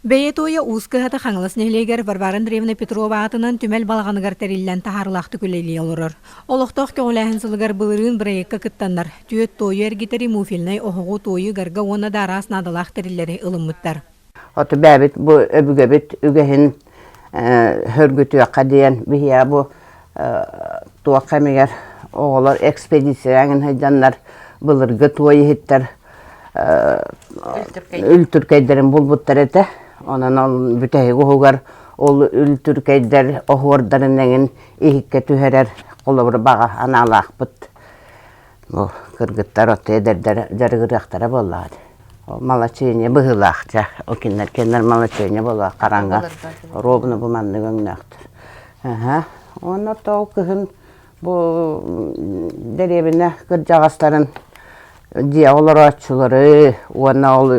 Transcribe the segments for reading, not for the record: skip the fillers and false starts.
Бэйэ туойа Уус кыһата Хаҥалас нэһилиэгэр Варвара Андреевна Петрова аатынан түмэл балаҕаныгар тэриллэн таһаарыылаахтык үлэлии олорор. Олохтоох көҕүлээһин сылыгар былырыын бырайыакка кыттаннар, түөрт туойу эргитэри муфельнай оһоҕу, туойу ыгарга уонна да араас наадалаах тэриллэри ылыммыттар. Оту бэйэбит бу өбүгэбит үгэһин хөргүтүөххэ диэн биһиэхэ бу туох кэмигэр оҕолор экспедицияҕа эҥин сылдьаннар былыргы туой иһиттэр үлтүркэйдэрин булбуттар этэ. Онон ол бүтэһик уһугар ол үлтүркэйдэр оһуордарын эҥин иһиккэ түһэрэр холобур баҕа анаалаахпыт. Бу кыргыттар отто эдэрдэр дьарыгырыахтара буоллаҕа. Ол малачыынньа быһыылаах дьэ. Ол кинилэр кинилэр малачыынньа буолуох хараҥа ровно бу маннык өҥнөөхтөр. Аһа. Уонна ол кыһын Бу дэриэбинэ кырдьаҕастарын дьиэҕэ олорооччулары уонна ол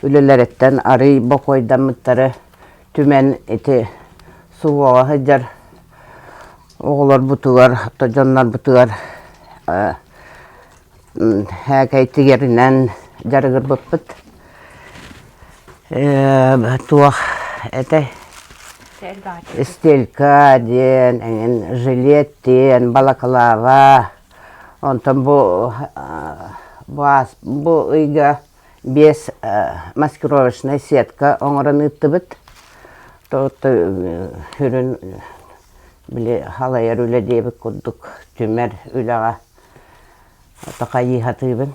үлэлэриттэн арыый бокуойдаммыттары түмэн ити СВО-ҕа сылдьар оҕолорбутугар, дьоннорбутугар һээкэйтигэринэн дьарыгырбыппыт. Туох этэй стелька диэн эҥин жилет диэн балаклава онтон бу бу ыйга биэс маскировочнай сетка оҥорон ыыттыбыт. Сүрүн били халайар үлэ диэбит курдук түмэр үлэҕэ Такайыы сатыыбын.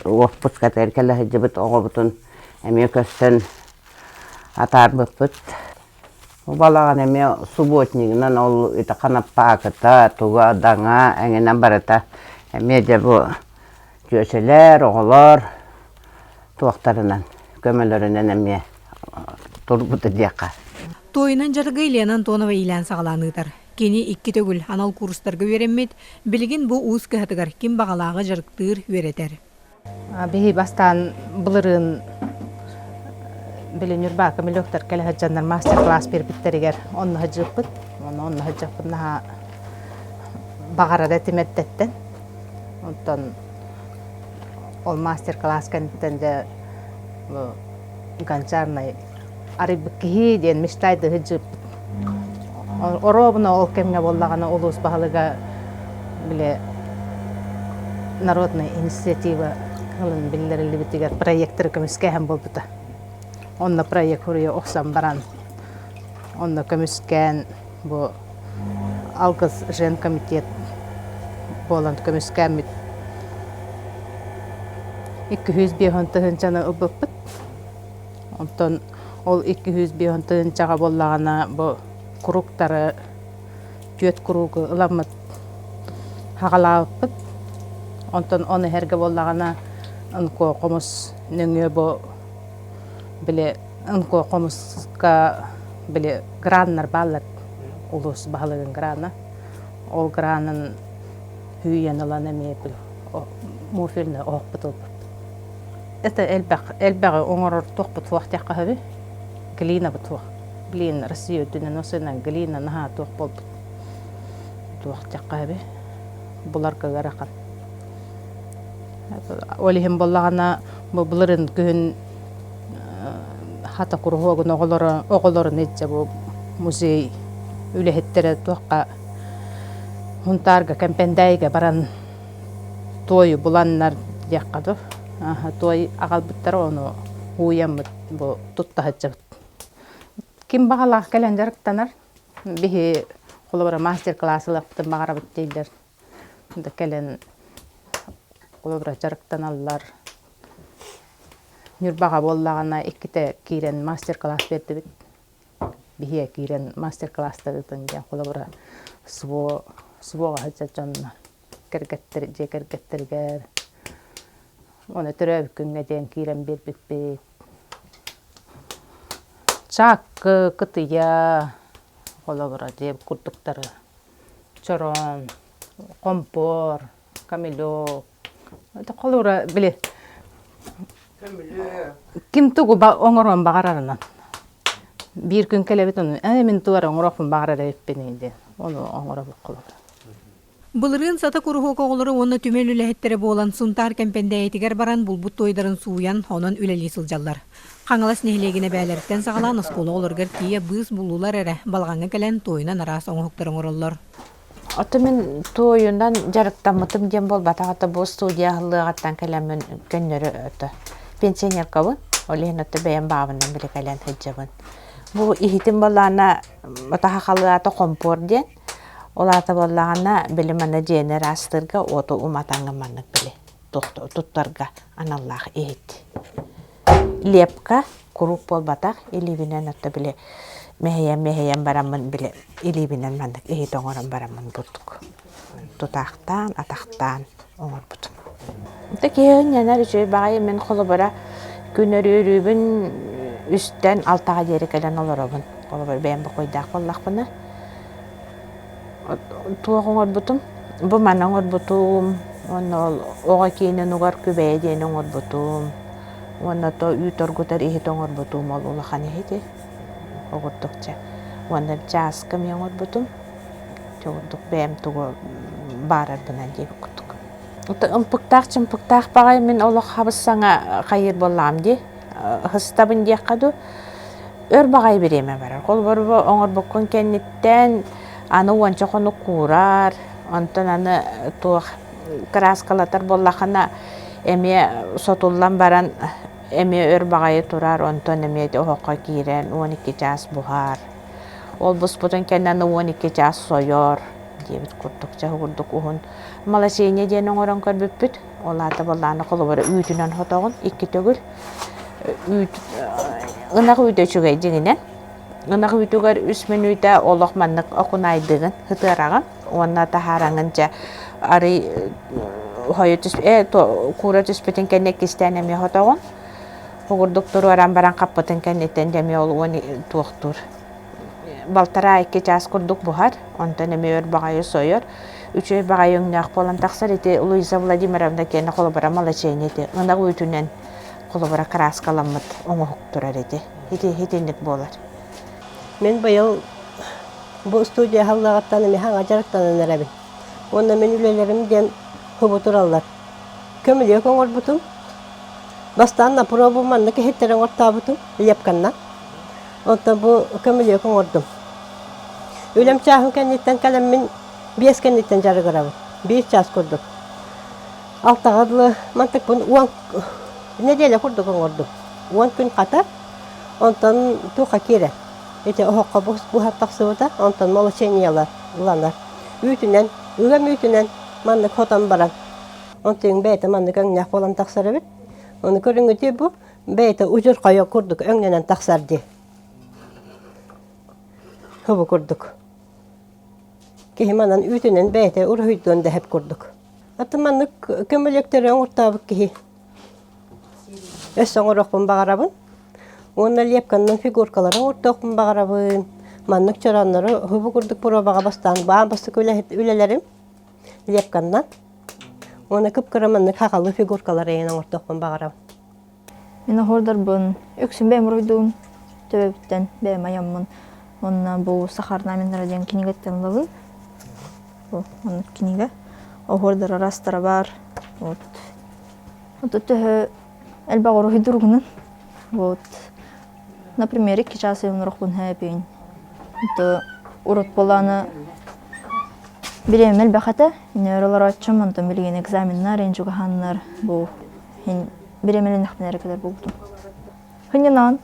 Уоппускатыгар кэлэ сылдьыбыт оҕобутун эмиэ көрсөн атаарбыппыт. Бу балаҕан эмиэ субботнигынан ол ити ханаппаакыта, туга даҥа эҥинэ барыта эмиэ дьэ бу чүөчэлэр, оҕолор туохтарынан көмөлөрүнэн эмиэ турбута диэххэ. Туойунан дьарыгы Елена Антонова иилээн-саҕалаан ыытар. Кини икки төгүл анал курстарга үөрэммит, билигин бу уус кыһатыгар ким баҕалааҕы дьарыктыыр, үөрэтэр. Биһи бастаан былырыын били Ньурбаакы мөлөктөр кэлэ сылдьаннар мастер-класс биэрбиттэригэр онно сылдьыппыт. Онно онно сылдьаппыт наһаа баҕарар этим эрдэттэн. Онтон ол мастер-класс кэнниттэн дьэ гончарнай арыйбыт киһи диэн мечтайды сылдьыппыт. Оруобуна ол кэмҥэ буоллаҕына улуус баһылыга били народная инициатива ылын биллэриллибитигэр проекторы көмүскээһин буолбута. Онно проект суруйа охсон баран онно көмүскээн бу Алгыс женкомитет буолан көмүскээммит 250 тыһыынчаны ылбыппыт. Онтон ол 250 тыһыынчаҕа буоллаҕына бу куруктары түөрт куруугу ыламмыт хаҕалаабыппыт. Онтон ону иһэргэ буоллаҕына ынко хомус нөҥүө бу били ынко хомуска били граннар бааллар улуус баһылыгын грана. Ол гранын үүйэн ылан эмиэ муфельный оһохпут ылбыт. Это элбэх элбэҕи оҥорор туохпут суох диэххэ сөбүй? Глинабыт суох. Блин, Россия үрдүнэн осынан глина наһаа туох буолбут. Туох диэххэ сөбүй? Буларга ыарахан. Ол иһин буоллаҕына бу былырын күһүн хата куруһуогун оҕолоро оҕолорун илдьэ бу музей үлэһиттэрэ туохха Хунтаарга Кэмпэндээйигэ баран туойу буланнар диэххэ дуу, туой аҕалбыттара ону ууйаммыт бу тутта сылдьабыт. Ким баҕалаах кэлэн дьарыктанар. Биһи холобура мастер-класс ылыахпытын баҕарабыт дииллэр. Да кэлэн холобура дьарыктаналлар. Ньурбаҕа буоллаҕына иккитэ киирэн мастер-класс биэрдибит. Биһиэ киирэн мастер-класстар ыытан диэн холобура СВО СВО-ҕа сылдьар дьонно кэргэттэр дьиэ кэргэттэригэр уонна төрөөбүт күҥҥэ диэн киирэн биэрбиппит. Чааккы, кытыйа, холобура диэбит курдуктары чороон, хомпуор, камелек холобура били ким тугу оҥоруон баҕарарынан биир күн кэлэбит ону ээ мин тугу эрэ оҥоруохпун баҕарар эбиппин диэн ону оҥоробут холобура. Былырыын Сата куруһуок оҕолоро уонна түмэл үлэһиттэрэ буолан Сунтаар Кэмпэндээйитигэр баран булбут туойдарын сууйан, онон үлэлии сылдьаллар. Хаҥалас нэһилиэгин эбээлэриттэн саҕалаан оскуола оҕолоругар тиийэ быыс буллулар эрэ, балаҕаҥҥа кэлэн туойунан араас оҥоһуктары оҥороллор. Ото мин туойунан дьарыктаммытым диэн буолбатах, ото бу студия аһыллыаҕыттан кэлэммин көннөрү ото пенсионеркабын, ол иһин ото бэйэм баабынан били кэлэн сылдьабын. Бу иһитим былаана атаха халыата хомпуор диэн, ол аата буоллаҕына били манна дьиэни ыраастыырга уоту уматаҥҥын маннык били туттарга аналлаах иһит. Лепка куруук буолбатах, илиибинэн отто били мэһийэн-мэһийэн бараммын били илиибинэн маннык иһит оҥорон бараммын бурдук тутаахтаан, атахтаан оҥорбутум. Ити киһи ынньанар үчүгэй баҕайы мин холобура күн өрүүрүүбүн үстэн алтаҕа диэри кэлэн олоробун. Холобура бэйэм бокуойдаах буоллахпына Туох оҥорбутум? Бу маны оҥорбутум уонна ол оҕо киинин угар күбэйэ диэни оҥорбутум уонна то үүт оргутар иһит оҥорбутум ол улахан иһити оҕурдукча уонна чааска эмиэ оҥорбутум чоҕурдук бэйэм тугу баарарбынан диэбит курдук. Ымпыктаах-чымпыктаах баҕайы мин олох хабыс-саҥа хайыыр буоллаҕым дии ыһыстабын диэххэ дуу өр баҕайы бириэмэ барар. Холобур, бу оҥорбуккун кэнниттэн аны уонча хонук куурар, онтон аны туох кырааскалатар буоллаххына эмиэ сотуллан баран эмиэ өр баҕайы турар, онтон эмиэ оһоххо киирэн 12 чаас буһар. Ол буспутун кэннэ аны 12 чаас сойор диэбит курдук, чаһы курдук уһун малосение диэн оҥорон көрбүппүт. Ол аата буоллаҕына холобура үүтүнэн хотоҕун икки төгүл үүт ынах үүтэ үчүгэй дьиҥинэн. Ынах үүтүгэр үс мүнүүтэ олох маннык окунаайдыгын, ытыараҕын уонна таһаараҥын дьэ арый хойу түс э куура түспүтүн кэннэ иккистээн эмиэ хотоҕун. Курдук туруоран баран хаппытын кэнниттэн дьэ эмиэ ол уон туохтуур балтараа-икки чаас курдук буһар, онтон эмиэ өр баҕайы сойор. Үчүгэй баҕайы өҥнөөх буолан тахсар. Ити Луиза Владимировна киэнэ холобура малачение ити ынах үүтүнэн холобура кырааскаламмыт оҥоһук турар ити. Ити итинник буолар. Мин быйыл бу студия аһыллыаҕыттан эмиэ саҥа дьарыктанан эрэбин. Уонна мин үлэлэрим диэн хубу тураллар. Көмүлүөк оҥорбутум. Бастаан на пробу маннык иһиттэрин оҥортообутум, лепканнан. Онтон бу көмүлүөк оҥордум. Үлэм чааһын кэнниттэн кэлэммин биэс кэнниттэн дьарыгырабын. Биир чаас курдук. Алтаҕа дылы мантыкпын уон нэдиэлэ курдук оҥордум. Уон күн хата. Онтон туохха киирэр? Ити оһоххо буһар тахсыбыта, онтон молочениелар ыланар. Үүтүнэн, ыам үүтүнэн маннык хотон баран. Онтуйуҥ бэйэтэ маннык өҥнөөх буолан тахсар эбит. Ону көрүҥүтүй бу бэйэтэ удьурхайа курдук өҥнөнөн тахсар дии. Хобу курдук. Киһи манан үүтүнэн бэйэтэ уруһуйдуон да сөп курдук. Аты маннык көмөлөктөрү оҥортообут киһи өссө оҥоруохпун баҕарабын. Уонна лепканнан фигуркалары оҥортуохпун баҕарабын. Маннык чорооннору хубу курдук пробаҕа бастаан баан бастакы үлэлэрим лепканнан. Уонна кып-кыра маннык хахалы фигуркалары эйэн оҥортуохпун баҕарабын. Мин оһуордарбын үксүн бэйэм уруйдуум, төбөбүттэн бэйэм айаммын уонна бу Саха орнаменнара диэн кинигэттэн ылабын. Бу маннык кинигэ. Оһуордар араастара баар. Вот. Вот төһө элбэх уруһуйдургунан. Вот. Например, икки чаас оҥоруохпун сөп То урут буолааны бириэмэ элбэх этэ. Иннибэр олорооччум, онтон билигин экзаменнар, эн чугаһааннар бу иһин бириэмэлэннэхпинэ эрэ кэлэр буолбутум. Хынньанаан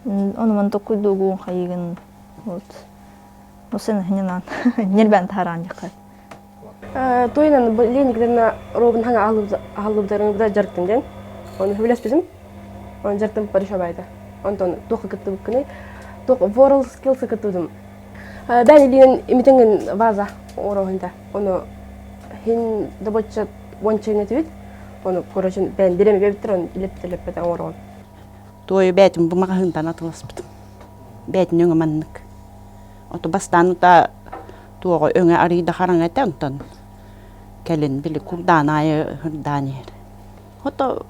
ону-маны толкуйдуугун, хайыыгын вот. Осен хынньанаан ньирбээн таһараан диэххэ. Туйнан Ленигдерна робун хаҥа аһаллыбытарын дьарыктын диэн. Оны хүлэспитим. Оны дьарыктым паришабайда. Онтон туохха кыттыбыккыный? Туох World Skills кыттыбытым. Бээн илиинэн имитеҥин ваза оҥороһунта. Ону хин добочча уонча этибит. Ону короче бээн бирэми бэбиттер оны илеппит оҥороҕун. Туойу бээтин бу маҕаһыынтан атыласпытым. Бээтин өҥө маннык. Ото бастаан ута туоҕа өҥө арыйда хараҥа этэ онтон кэлин били курдаан аайы ырдаан иһэр. Ото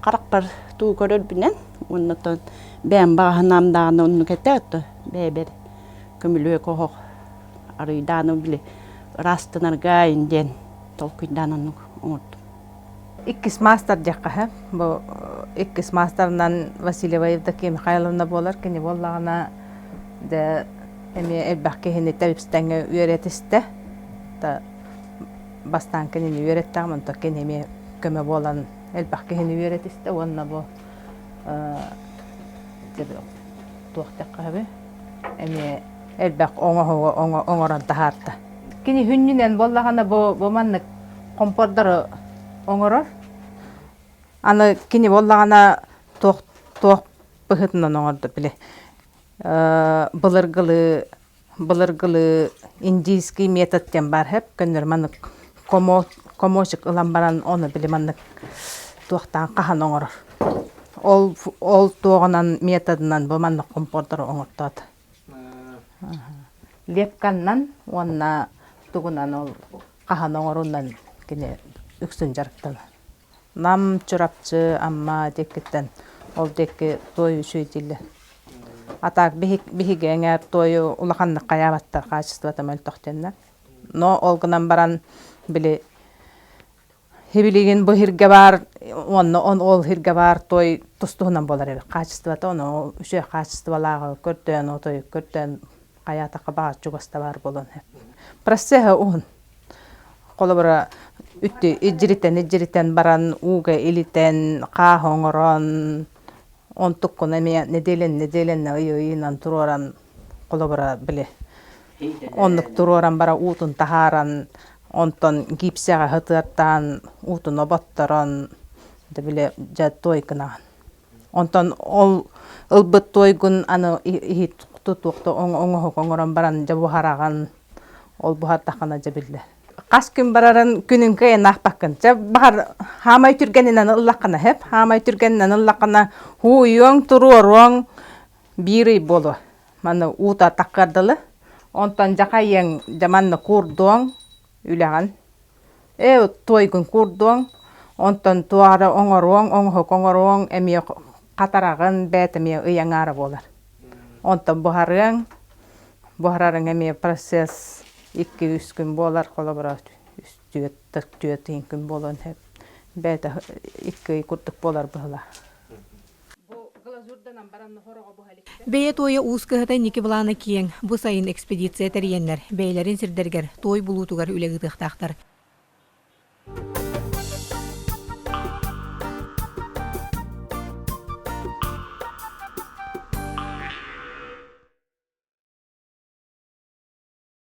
харахпар туу көрөрбүнэн уонна оттон бэйэм баҕаһынаам даҕаны оннук этэ ото бэйэбэр көмүлүөк оһох арыйдааны били. Ыраастанарга диэн толкуйдаан оннук оҥордум. Иккис маастар диэххэ бу иккис маастарынан Васильева Евдокия Михайловна буолар. Кини буоллаҕына дьэ эмиэ элбэх киһини тэбистэҥҥэ үөрэтистэ. Бастаан кинини үөрэттэҕим, онтон кини эмиэ көмө буолан элбэх киһини үөрэтистэ уонна бу туох диэххэ эмиэ элбэх оҥоһугу оҥорон таһаарда. Кини хүннүнэн буоллаҕына бу бу маннык компордору оҥорор. Аны кини буоллаҕына туох туох быһыытынан оҥордо били былыргылыы былыргылыы индийский метод диэн баар сөп көннөрү маннык комо комочек ылан баран ону били маннык туохтаан хаһан оҥорор. Ол ол туоҕунан методынан бу маннык компордору оҥортоото. Лепканнан уонна тугунан ол хаһан оҥорунан кини үксүн дьарыктанар. Нам, Чурапчы, Амма диэкиттэн ол диэки туой үчүгэйдииллэр. А так биһиги эҥээр туойу улаханнык хайаабаттар хаачыстыбата мөлтөх диэннэр. Но ол гынан баран били Һибилигин бу һиргэ баар уонна он ол һиргэ баар той тус-туһунан буолар эбит. Хаачыстыбата ону үчүгэй хаачыстыбалааҕы көрдөөн, отой көрдөөн хайаатахха баҕар чугаста баар буолуон сөп. Процеһа уһун. Холобура, үттү илдьиритэн-илдьиритэн баран ууга илитэн, хааһы оҥорон, онтуккун эмиэ нэдиэлэн-нэдиэлэннэ ый-ыйынан туруоран холобура били Оннук туруоран баран уутун таһааран, онтон гипсэҕэ сытыартаан, уутун оботторон, дьэ били дьэ туой гынаҕын. Онтон ол ылбыт туойгун аны иһит тутуохта оҥоһук оҥорон баран дьэ буһараҕын, ол буһардаххына дьэ биллэр. Хас күн барарын күнүн кыайан аахпаккын. Чэ баҕар хаамай түргэнинэн ыллаххына сөп, хаамай түргэнинэн ыллаххына һууйуоҥ, туруоруоҥ биир ый буолуо. Манна уута таххыар дылы. Онтон дьахайыаҥ дьэ манна куурдуоҥ үлэҕин. Ээ туойгун куурдуоҥ. Онтон туох эрэ оҥоруоҥ, оҥоһук оҥоруоҥ эмиэ хатараҕын, бэйэтэ эмиэ ый аҥаара буолар. Онтон буһарыаҥ, буһарарыҥ эмиэ процесс икки-үс күн буолар, холобура түөрт күн буолуон сөп. Бэйэтэ икки ый курдук буолар быһыылаах. Бэйэ туойа уус кыһата инники былаана киэҥ. Бу сайын экспедиция тэрийэннэр, бэйэлэрин сирдэригэр туой булуутугар үлэ ыытыахтаахтар.